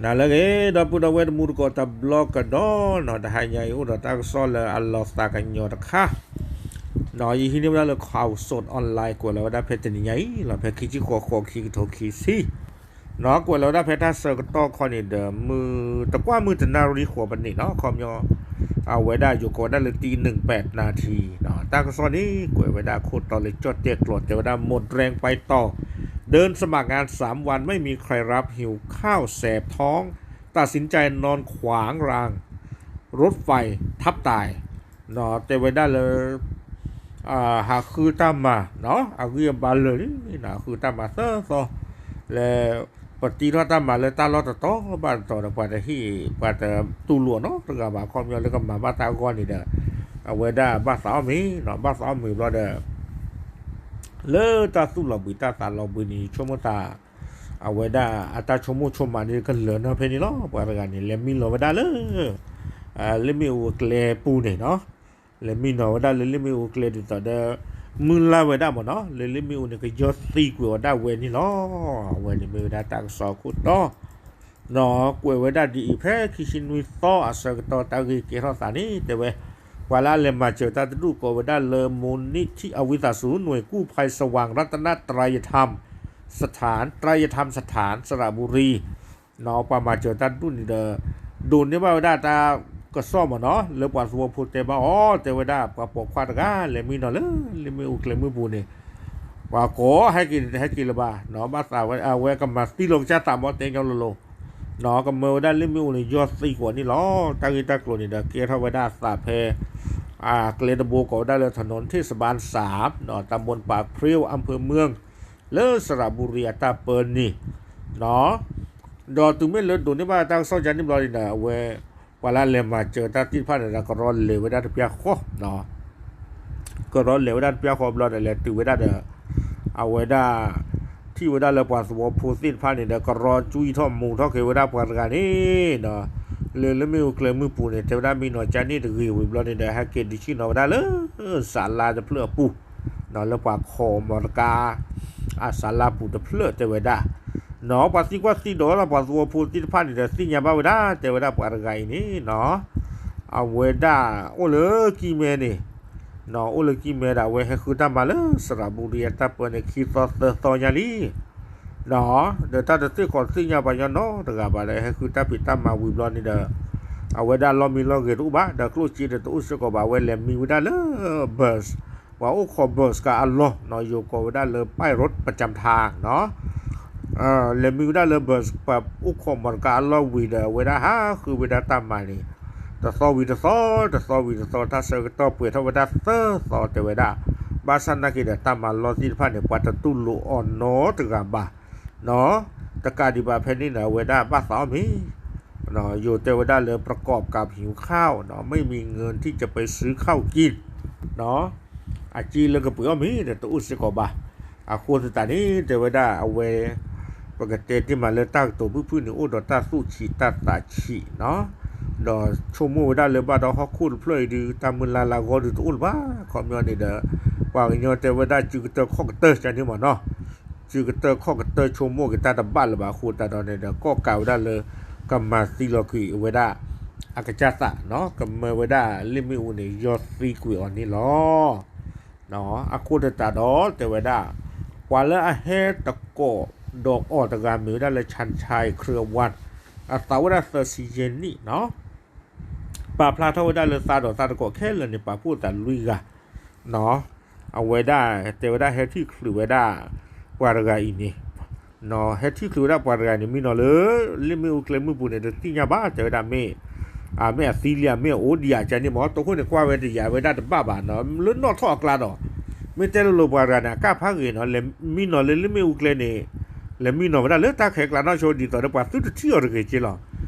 ဟါလၢအဂ့ၤ ဒီပုၢ်ဒီဝဲၢ်တံၤသကိး တဘျီကဒီးနီၤ, တဟါညါအံၤအိၣ်ဒီးတၢ်ကစီၣ်လၢအလီၤသးကညီၤတခါနီၤ, ယဟံးန့ၢ်ဝဲဒၣ်လၢ Khaosod Online ကွဲးလီၤဝဲဒၣ်ဖဲတနံၤညါအံၤလီၤ, ဖဲခံဆံဃိး ဃိး ခံကထိခံဆံနီၤ, ကွဲးလီၤဝဲဒၣ်ဖဲတၢ်ဆၢကတီၢ်ခီန့ၣ်ဒီး မုၢ်တကွၢ်မုၢ်တနၣ်ရံၣ်ဃိးပနံးနီၤ, ခီပညီ အဝဲဒၣ်ယိၤကိးဝဲဒၣ်လၢ တီၢ်နုၣ်ပဲးနၣ်ထံနီၤ, တၢ်ကစီၣ်န့ၣ် ကွဲးဝဲဒၣ်ခိၣ်တီလၢကၠီၣ်တဲၣ်ကျိး တဲဝဲဒၣ် หมดแรงไปต่อ เดินสมัครงานสามวันไม่มีใครรับ หิวข้าวแสบท้อง ตัดสินใจนอนขวางรางรถไฟแทบตาย တဲဝဲဒၣ်လၢ ဟးဃုတၢ်မၤနီၤ, အဂံၢ်အဘါလၢာ်လံနီၤ, ဟးဃုတၢ်မၤသၢသီ လၢ ပတံထီၣ်တၢ်မၤလၢတၢ်လီၢ်တတီၤဘၣ်တတီၤဒီး ပှၤတဟ့ၣ် ပှၤတတူၢ်လိာ်နီတဂၤဘၣ်, ခီပညီလၢကမၤဘၣ်တၢ်အဂီၢ်န့ၣ်ဒီး အဝဲဒၣ်ဘၣ်သးအီၣ်မ့ၤနီၤ, ဘၣ်သးအီၣ်မ့ၤဘျီဒီး လၢတၢ်သူၣ်လီၤဘှံးတၢ်သးလီၤဘှံးန့ၣ် ဆိကမိၣ်သး အဝဲဒၣ်အတၢ်ဆိကမိၣ်ဆိကမးန့ၣ် ကလၢာ်နီၤဖဲန့ၣ်လီၤ. ပှၤတဂၤန့ၣ် လဲၤမံလီၤဝဲဒၣ်လၢ လ့ၣ်မ့ၣ်အူအကျဲပူၤန့ၣ်နီၤ, လဲၤမံနီၤဝဲဒၣ်လၢလ့ၣ်မ့ၣ်အူအကျဲဒ်သိးဒီး မုၢ်လၢ်ဝဲဒၣ်မ့ၢ်နီၤ, လၢလ့ၣ်မ့ၣ်အူန့ၣ် ကယီၢ်သံကွံာ်အီၤဒၣ်ဝဲန့ၣ်လီၤ. အဝဲန့ၣ်မ့ၢ်ဝဲဒၣ်တၢ်ကစီၣ်အခိၣ်တီနီၤ, ကွဲးဝဲဒၣ်ဒ်အံၤ ဖဲခံဆံနွံသီအဆၢကတီၢ် တၢ်ဂ့ၢ်ကဲထီၣ်သးန့ၣ် တဲဝဲ ပှၤလၢအလဲၤမၤစၢၤတၢ်တဒူၣ်ကိးဝဲဒၣ်လၢ มูลนิธิอาวุธศูนย์หน่วยกู้ภัยสว่างรัตนตรัยธรรมสถาน ไตรยธรรมสถาน สระบุรี ပှၤမၤစၢၤတၢ်တဒူၣ်န့ၣ်ဒီး ဒိးန့ၢ်ဘၣ်ဝဲဒၣ်တၢ်ကစီၣ်မ့ၢ်နီၤ, လၢပှၤသဝီဖိတဲဘၣ်အီၤ တဲဝဲဒၣ်ပှၤပိာ်ခွါတဂၤ လဲၤမံနီၤလၢ လ့ၣ်မ့ၣ်အူကျဲမုၢ်ပူၤန့ၣ်, ပှၤကိးဟဲက့ၤန့ၣ် တဟဲက့ၤလၢၤဘၣ်နီၤ, ဘၣ်သးဝဲ အဝဲကမၤသံလီၤကစၢ်သးမ့ၢ်တဲညီလိၤလိၤနီၤ, ကမၢဝဲဒၣ်လ့ၣ်မ့ၣ်အူန့ၣ် ယီၢ်သံကွံာ်အီၤန့ၣ်လီၤ. တၢ်ဂ့ၢ်တၢ်ကျိၤန့ၣ်ဒီး ကဲထီၣ်ဝဲဒၣ်အသးဖဲ ကျဲတဘိကိးဝဲဒၣ်လၢ ถนนเทศบาลสามနီၤ, ตำบลปากเพลียว อำเภอเมือง လၢ สระบุรี အတၢ်ပၢန့ၣ်နီၤ, ဒီးတုၤမ့ၢ်လၢဒိးန့ၢ်ဘၣ်တၢ်ကစီၣ်ယါန့ၣ်ဘျီန့ၣ်ဒီး အဝဲ ပှၤလၢလဲၤမၤစၢၤတၢ်သ့ၣ်တဖၣ်န့ၣ်ဒီး ကရီလဲၤဝဲဒၣ်တပျၢ်ဃီနီၤ, ကရီလဲၤဝဲဒၣ်တပျၢ်ဃီဘျီဒီး လဲၤတုၤဝဲဒၣ်ဒီး အဝဲဒၣ် ထံၣ်ဝဲဒၣ်လၢပှၤသဝီဖိသ့ၣ်တဖၣ်န့ၣ်ဒီး ကရီကွံထီၣ်မူၤထီၣ်က့ၤဝဲဒၣ်ပှၤတဂၤန့ၣ်နီၤ, လၢလ့ၣ်မ့ၣ်အူကျဲမုၢ်ပူၤန့ၣ် တဲဝဲဒၣ်မံနီၤကၠါန့ၣ်တဂ့ၤဝံၤဘျီန့ၣ်ဒီး ဟဲက့ၤဒုးဆ့ၣ်နီၤဝဲဒၣ်လၢ စးလါတဖျၢၣ်အပူၤနီၤ, လၢပှၤခိးမီတကါ အစးလါပူၤတဖျၢၣ်တဲဝဲဒၣ်နီၤ, ပှၤသံကွၢ်သံဒိးဝဲဒၣ်ပှၤသဝီဖိသ့ၣ်တဖၣ်န့ၣ်ဒီး သ့ၣ်ညါဘၣ်ဝဲဒၣ် တဲဝဲဒၣ်ပှၤတဂၤအံၤန့ၣ်နီၤ, အဝဲဒၣ်အိၣ်လၢကံၢ်မဲန့ၣ်နီၤ, အိၣ်လၢကံၢ်မဲဒီး အဝဲဟဲဃုတၢ်မၤလၢ စရၤဘူရံအတၢ်ပၢန့ၣ် ခံသီသၢသီညါလံနီၤ, ဒီးတၢ်တသ့ၣ်ခီးသ့ၣ်ညါပှၤညီနီတဂၤဘၣ်ဒီး ဟဲဃုတၢ်ဖံးတၢ်မၤဝံၤဘျီန့ၣ်ဒီး အဝဲဒၣ်လီၢ်မံလီၢ်ဂဲၤတအိၣ်ဘၣ် ဒီးကျိၣ်စ့ဒီးတအိၣ်စ့ၢ်ကီးဘၣ် အဝဲလဲၤမံဝဲဒၣ်လၢ bus ပှၤအိၣ်ခိး bus ကါအလီၢ်နီၤ, ယိၤကိးဝဲဒၣ်လၢ ป้ายรถประจำทางနီၤ, လဲၤမံဝဲဒၣ်လၢ bus ပှၤအိၣ်ခိးမီတကါအလီၢ်ဝံၤဒီး အဝဲဒၣ်ဟးဃုဝဲဒၣ်တၢ်မၤန့ၣ် တသီဝံၤတသီ တသီဝံၤတသီ တၢ်ဆၢကတီၢ်ပှဲၤထီၣ်ဝဲဒၣ်သၢသီတဲဝဲဒၣ်, ဘၣ်ဆၣ်နာ်က့ဒီး တၢ်မၤလီၢ်သ့ၣ်တဖၣ်န့ၣ် ပှၤတတူၢ်လိာ်အီၤနီတဂၤဘၣ်နီၤ, တကးဒံးဘၣ်ဖဲန့ၣ်ဒီး အဝဲဒၣ်ဘၣ်သးအီၣ်မ့ၤ ယိၤတဲဝဲဒၣ်လၢ ประกอบกับหิวข้าวနီၤ ไม่มีเงินที่จะไปซื้อข้าวกินနီၤ, အစ့လၢကပှ့ၤအီၣ်မ့ၤဒီးတအိၣ်စ့ၢ်ကီးဘၣ်, အဃိသတးန့ၣ် တဲဝဲဒၣ်အဝဲ ပကတဲတ့ၢ်မးလၢတၢ်ကတိၤဖုၣ်ဖုၣ်န့ၣ် အိၣ်ဒီးတၢ်သူၣ်ဆံးတၢ်သးဆံးနီၤ, ဒီးဆိကမိၣ်ဝဲဒၣ်လၢဘၣ်ဒီးဟီၣ်ခိၣ်တဖျၢၣ်အံၤဒုး တၢ်မုၢ်လၢ်လၢဂီၢ်ဒုးတအိၣ်လၢၤဘၣ်, ခီပညီန့ၣ်ဒီး ပှၤကညီတဲဝဲဒၣ်စုကတၢၢ်ခီၣ်ကတၢၢ်ကန့ၣ်မ့ၢ်နီၤ, စုကတၢၢ်ခီၣ်ကတၢၢ်ဆိကမိၣ်က့ၤတၢ်တဘၣ်လၢၤဘၣ်အဃိသတးဒီးန့ၣ်ဒီး ကီၣ်ကးဝဲဒၣ်လၢ ကမၤသံလီၤကွံာ်ဝဲဒၣ် အကစၢ်သးနီၤ, ကမၢဝဲဒၣ်လ့ၣ်မ့ၣ်အူန့ၣ် ယီၢ်သံကွံာ်အီၤန့ၣ်လီၤ. အဃိသတးဒီးတဲဝဲဒၣ် ပှၤလၢအဟဲသကိးဒီးအီၤတဂၤမ့ၢ်ဝဲဒၣ်လၢ ချန်ချၢၣ် ခရံာ်အဝါ အသးဝဲဒၣ်သၢဆံယဲၢ်နံၣ်နီၤ, ပာ်ဖျါထီၣ်ဝဲဒၣ်လၢသးဒီးသးတကိးခဲလၢာ်န့ၣ် ပာ်ဖှိၣ်သးလွံၢ်ဂၤနီၤ, အဝဲဒၣ်တဲဝဲဒၣ်ဟဲထံၣ်ချုးဝဲဒၣ် ပှၤတဂၤအံၤန့ၣ် ဟဲထံၣ်ချုးဝဲဒၣ်ပှၤတဂၤန့ၣ် မံနီၤလၢ လ့ၣ်မ့ၣ်အူကျဲမုၢ်ပူၤန့ၣ် တသ့ၣ်ညါဘၣ် တဲဝဲဒၣ်မ့ၢ် မ့ၢ်အသံလံ မ့ၢ်အအိၣ်ဒံးဧါကန့ၣ်မ့ၢ် တိခိၣ်န့ၣ်ကွၢ်ဝဲတယာ်ဝဲဒၣ်တဘၣ်ဘၣ်နီၤ, လၢနီၣ်ထီၣ်အကျါဒီး မ့ၢ်တဲလိၤလိၤပှၤတဂၤန့ၣ် အကၢ်ဖးဂ့ၤနီၤ, လဲၤမံနီၤလၢလ့ၣ်မ့ၣ်အူကျဲန့ၣ် လဲၤမံနီၤဝဲဒၣ်လၢတၢ်ခဲကျးနီၢ်ဆိ ဒ်သိးဒီးပှၤသုတထံၣ်အီၤတဂ့ၤက့လီၤ,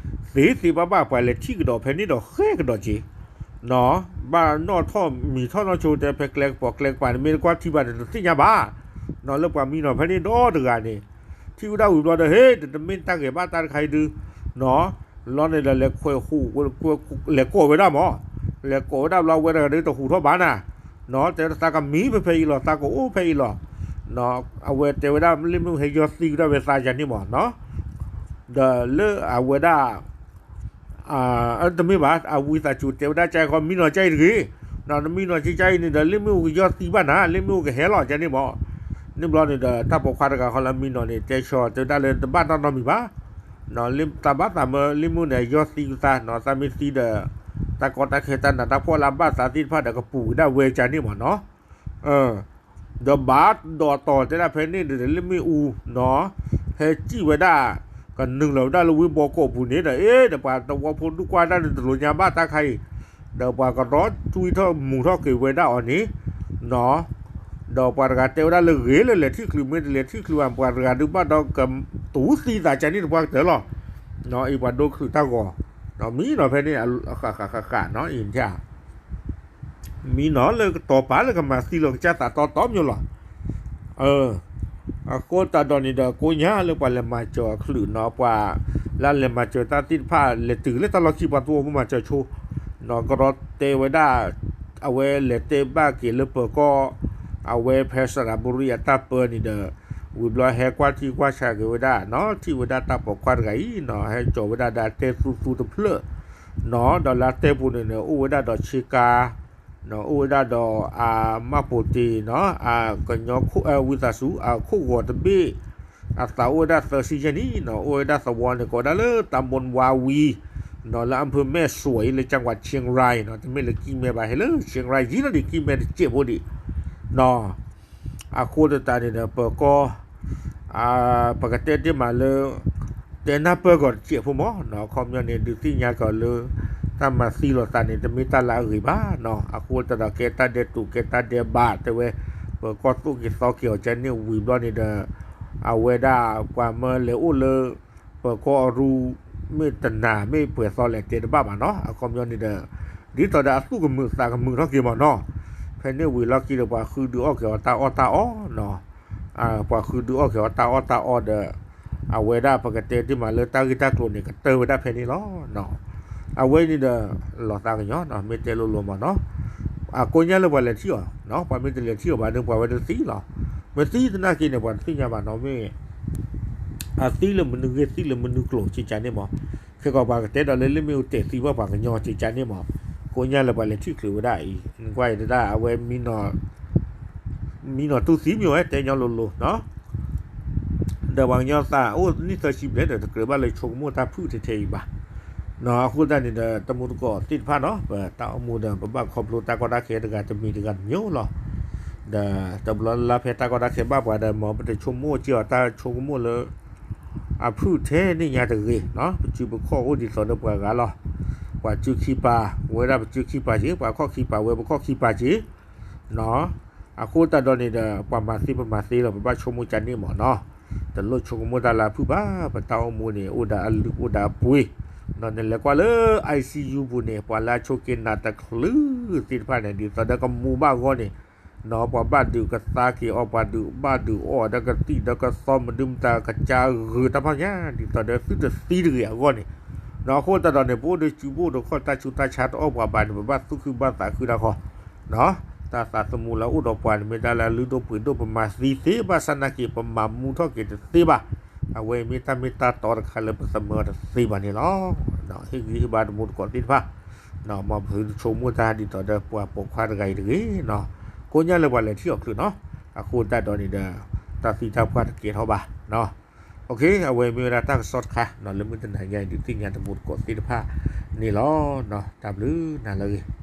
သ့သ့ဘၣ်ဘၣ်ပှၤလဲၤထံၣ်ကဒီးဖဲန့ၣ်ဒီးဃဲကဒီးက့ နီၤ, ဘၣ်နီၣ်ထီၣ်မံၤထီၣ်နီၢ်ဆိတဲဖဲကျဲကပီၤကျဲကပၤန့ၣ် မ့ၢ်တကွၢ်ထံဘၣ်န့ၣ် တသ့ၣ်ညါဘၣ်, နီၤ လၢပှၤမံနီၤဖဲန့ၣ်ဒီတဂၤန့ၣ် ထံၣ်ဝဲဒၣ်ဝံၤဘျီဒီး ဟ့ၣ် တမ့ၢ်တၢ်ဂဲၤဘၣ်တၢ်တခါအံၤဒုး, နီၤ, လီၤန့ၣ်ဒီးလဲၤခွဲးဟူး လဲၤကိးဝဲဒၣ်မး, လဲၤကိးဝဲဒၣ်ဘျီဝဲတဂၤဒုးတဟူးထီၣ်ဘၣ်နၤ, နီၤ, တဲဝဲဒၣ်သးကမံဖဲဖဲအံၤလီၤ သးကအိၣ်ဖဲအံၤလီၤ, နီၤ, အဝဲတဲဝဲဒၣ်လ့ၣ်မ့ၣ်အူဟဲယီၢ်သံကဒီးဝဲသးယၤန့ၣ်မး, နီၤ ဒီးလၢအဝဲဒၣ် တမ့ၢ်ဘၣ် အဝံသးစူၤတဲဝဲဒၣ် ကၠဲခီမံနီၤကၠဲအံၤတဂ့ၤ, နမံနီၤကၠဲကၠဲအံၤန့ၣ်ဒီး လ့ၣ်မ့ၣ်အူကယီၢ်သံဘၣ်နၤ လ့ၣ်မ့ၣ်အူကဟဲလီၤကန့ၣ်မး. န့ၣ်ဘျီန့ၣ်ဒီး တၢ်ပိာ်ခွါတဂၤဃီလၢမံနီၤန့ၣ် တဲဆၢတဲဝဲဒၣ်လၢ တဘၣ်နီတမံၤဘၣ်, လၢသးဘၣ်သးမၢလ့ၣ်မ့ၣ်အူန့ၣ် ယီၢ်သံကသါနီၤ သးမ့ၢ်သံဒီး တၢ်ကီတၢ်ခဲတၢ်နးတၢ်ဖှီၣ်လၢအဘၣ်သးသ့ၣ်တဖၣ်ဒီး ကပူၤဝဲဒၣ်ဝဲကန့ၣ်မးနီၤ. ဒီးဘၣ်ဒီးတီၤတဲဒၣ်ဖဲန့ၣ်ဒီး လ့ၣ်မ့ၣ်အူနီၤ ဟဲစံၣ်ဝဲဒၣ် ကနုာ်လီၤဝဲဒၣ်လၢဝ့ၢ်ဘီကီၢ်ပူၤန့ၣ်ဒီး အ့ ဒီးပှၤသဝီဖိဒူၣ်ကွၢ်တၢ်န့ၣ် တလိၣ်ညါဘၣ်တၢ်ခါအံၤ, ဒီးပှၤကရီကွံထီၣ်မူၤထီၣ်က့ၤဝဲဒၣ်အီၤန့ၣ်နီၤ. ဒီးပှၤတဂၤတဲဝဲဒၣ်လၢ ဂ့ၤလၢလဲၤထံၣ်ချုး မ့ၢ်တလဲၤထံၣ်ချုးဘၣ် ပှၤတဂၤဒုးဘၣ်ဒီးကတူၢ်သံသးကန့ၣ်တပှၢ်ကတၢၢ်လီၤ. အံၤပှၤဒိချုးတၢ်ဂီၤ မံနီၤဖဲန့ၣ် ဃၣ်ဃၣ်ဃၣ်ဃၣ်နီၤ အံၤ မံနီၤလၢကတီၤပာ်လၢကမၤသံလီၤကစၢ်သးတီတီမၠိလီၤ. အဃိသတးဒီးန့ၣ်ဒီး ကိးညါလၢပှၤလဲၤမၤစၢၤအချုးနီၤ ပှၤလၢလဲၤမၤစၢၤတၢ်သ့ၣ်တဖၣ် လဲၤတုၤလၢတၢ်လီၢ်ခံ ပှၤသဝီဖိမၤစၢၤဆိနီၤ ကရီတဲဝဲဒၣ် အဝဲလဲၤတဲဘၣ်က့ၤလၢပၢၤကီၢ် အဝဲဖဲစရးဘိရံအတၢ်ပၢန့ၣ်ဒီး ဝံၤဘျီဟဲကွၢ်ထံကွၢ်ဆးက့ၤဝဲဒၣ်နီၤ ထံၣ်ဝဲဒၣ်တၢ်ပိာ်ခွါတဂၤအံၤနီၤ ဟဲကၠီၤဝဲဒၣ်ဒီးတဲသူသူတဖျၢၣ်နီၤ ဒီးလၢအတဲပူၤန့ၣ်န့ၣ် အိၣ်ဝဲဒၣ်ဒီးဆ့ကၤ အိၣ်ဝဲဒၣ်ဒီးအမၢ်ပိာ်တ့ၢ်နီၤ အကညီဝံသးစူၤ အခိၣ်ဂီၤတဘ့ၣ် အသးအိၣ်ဝဲဒၣ်သၢဆံယဲၢ်နံၣ်နီၤ အိၣ်ဝဲဒၣ်သဝီန့ၣ် ကိးဝဲဒၣ်လၢတၢ်ဘိနဝါဝံၤနီၤ လၢအဖၢၣ်မဲၢ်စွဲအံၤ လၢကၠၢ်ကွၢ်ဆ့ၣ်ရၢ်နီၤ တမ့ၢ်လၢကံၢ်မဲဘၣ် ဟဲလၢဆ့ၣ်ရၢ်ယံၤနီၤဒံး ကံၢ်မဲတစဲးဖိဒံးနီၤ အဃိသတးန့ၣ်ဒီး ပၢၤကီၢ် ပကတဲတ့ၢ်မးလၢ တဲနၢ်ပၢၢ်ကီးတစဲးဖိမးနီၤ အခီပညီန့ၣ် ဒုးသ့ၣ်ညါကီးလၢ တၢ်မၤသံလိာ်သးန့ၣ် တမ့ၢ်တၢ်လၢအဂ့ၤဘၣ်နီၤ အဃိသတးဒီး ကဲတၢ်ဒဲးတူာ် ကဲတၢ်ဒဲးဘး တဲဝဲ ပၢၤကီၢ်သိၣ်က့ၤသီက့ၤအီၤကန့ၣ်ဝံၤဘျီန့ၣ်ဒီး အဝဲဒၣ်ပှၤမၢလဲၤအိၣ်လၢ ပၢၤကီၢ်အရူ မ့ၢ်တနၤမ့ၢ်ပှဲၤသီလဲၣ်တဲတဘၣ်ဘၣ်နီၤ အခီပညီန့ၣ်ဒီး ဒ်သိးဒီးအသူၣ်ကမုာ်သးကမုာ်ထီၣ်က့ၤမးနီၤ ဖဲန့ၣ်ဝံၤလီၢ်ခံဒီး ပှၤဃုဒုးအီၣ်က့ၤအီၤတၢ်အီၣ်တၢ်အီနီၤ ပှၤဃုဒုးအီၣ်က့ၤအီၤတၢ်အီၣ်တၢ်အီဒီး အဝဲဒၣ်ပကတဲတ့ၢ်မးလၢတၢ်ဂ့ၢ်တၢ်ကျိၤန့ၣ် ကတၢၢ်ဝဲဒၣ်ဖဲန့ၣ်လီၤ. အဝဲန့ၣ်ဒီး လီၤသးကညီၤနီၤ မ့ၢ်တဲလိၤလိၤမးနီၤ အကိးညါလၢပှၤလဲၤထံၣ်အီၤ ပှၤမ့ၢ်တလဲၤထံၣ်အီၤဘၣ်န့ၣ် ပှၤဝဲတသံလီၤ. မ့ၢ်သံသနာ်က့န့ၣ် ပှၤတသ့ၣ်ညါဘၣ်နီၤ မ့ၢ် အသံလၢမနုၤဂ့ၢ် သံလၢမနုၤကျိၤ ကကန့ၣ်မး ခဲကီးပှၤကတဲဒီးလၢလ့ၣ်မ့ၣ်အူတဲာ်သံဘၣ်ပှၤကညီ ကကန့ၣ်မး ကိးညါလၢပှၤလဲၤထံၣ်ချုးဝဲဒၣ်အံၤ နကွၢ်အံၤတဒၣ် အဝဲ မံနီၤတူၢ်သံမ့ၢ်ဝဲ တဲညီလိၤလိၤနီၤ ဒီးပှၤကညီသးအိၣ်နံၣ်သၢဆံဘျဲၣ်ဒီး တကြၢးဘၣ်လၢဆိကမိၣ်တၢ်ဖုၣ်ထဲထဲအံၤဘၣ်နီၤ အဃိသတးန့ၣ်ဒီး တမူတကိးသ့ၣ်တဖၣ်နီၤ ပတၢ်အိၣ်မူဒီး ပဘၣ်ခီဖျိတၢ်ကီတၢ်ခဲတဂၤတမံၤတဂၤတမံၤလီၤ ဒီးတဘျီလၢ်လၢ်ဖဲတၢ်ကီတၢ်ခဲဘၣ်ပှၤဒီး မ်ပတဆိကမိၣ်က့ၤအီၤတၢ်ဆိကမိၣ်လၢ အဖုၣ်ထဲန့ၣ်ညါတဂ့ၤနီၤ ပစုပခီၣ်အိၣ်ဒ်သိးဒီးပှၤဂၤလီၤ ပှၤစုခံပၤ ဝဲဒၣ်ပစုခံပၤက့ၤ ပှၤခီၣ်ခံပၤဝဲပခီၣ်ခံပၤက့ၤနီၤ အဃိသတးဒီးန့ၣ်ဒီး ပှၤမၤသ့ပမၤသ့လီၤ ပဘၣ်ဆိကမိၣ်ကန့ၣ်မးနီၤ တလိၣ်ဆိကမိၣ်တၢ်လၢအဖုၣ်ဘၣ် ပတၢ်အိၣ်မူန့ၣ် အိၣ်ဒီးအလုၢ်အိၣ်ဒီးအပှ့ၤနီၤ နလဲၤကွၢ်လၢ I C U ပူၤန့ၣ် ပှၤလၢအဆိးက့ၤနးတချုးသ့ၣ်တဖၣ်န့ၣ် ဒ်သိးဒီးကမူဘၣ်အဂီၢ်န့ၣ် နီၤ ပှၤဘၣ်ဒုးကသါက့ၤအီၤ ပှၤဒုးဘၣ်ဒုးအီၣ်ဒီးကသံၣ်ဒီးကသီ မဒုမတၤကစၢ်ဂုာ်တၢ်ဖီၣ်ညါ ဒ်သိးဒီးသုတသံတဂ့ၤအဂီၢ်န့ၣ်နီၤ အဃိသတးဒီးန့ၣ် ပအိၣ်ဒီးစုပအိၣ်ဒီးခီၣ် တၢ်ဆူးတၢ်ဆါတအီၣ်ပှၤဘၣ်န့ၣ် ပဘၣ်သူၣ်ခုဘၣ်သးခုတၢ်ဃီနီၤ တၢ်သးသမူလၢအအိၣ်ဒီးပှၤန့ၣ် မ့ၢ်တၢ်လၢအလုၢ်ဒိၣ်ပှ့ၤဒိၣ် ပမၤသံသ့ဘၣ်ဆၣ်နာ်က့ ပမၤမူထီၣ်က့ၤတသ့ဘၣ် အဝဲအံၤမ့ၢ်တၢ်မ့ၢ်တၢ်တီတခါလၢပသမၢတသ့ဘၣ်န့ၣ်လီၤ. ဟ့ၣ်ဂံၢ်ဟ့ၣ်ဘါတမူတကိးသ့ၣ်တဖၣ် မ်ပသုတဆိကမိၣ်တၢ်ဒ်သိးဒီးပှၤပိာ်ခွါတဂၤအံၤတဂ့ၤနီၤ ကိးညါလၢပှၤလဲၤထံၣ်အီၤချုးနီၤ အဃိသတးဒီးန့ၣ်ဒီး တၢ်သံတၢ်ပှၢ်တကဲထီၣ်ဘၣ်နီၤ အဝဲမ့ၢ်ဝဲဒၣ်တၢ်ကစီၣ်တခါနီၤ လၢမုၢ်တနၤညါအံၤ ဒုးသ့ၣ်ညါတမူတကိးသ့ၣ်တဖၣ်န့ၣ်လီၤ. တၢ်ဘျုးနၤလၢအဂ့ၤ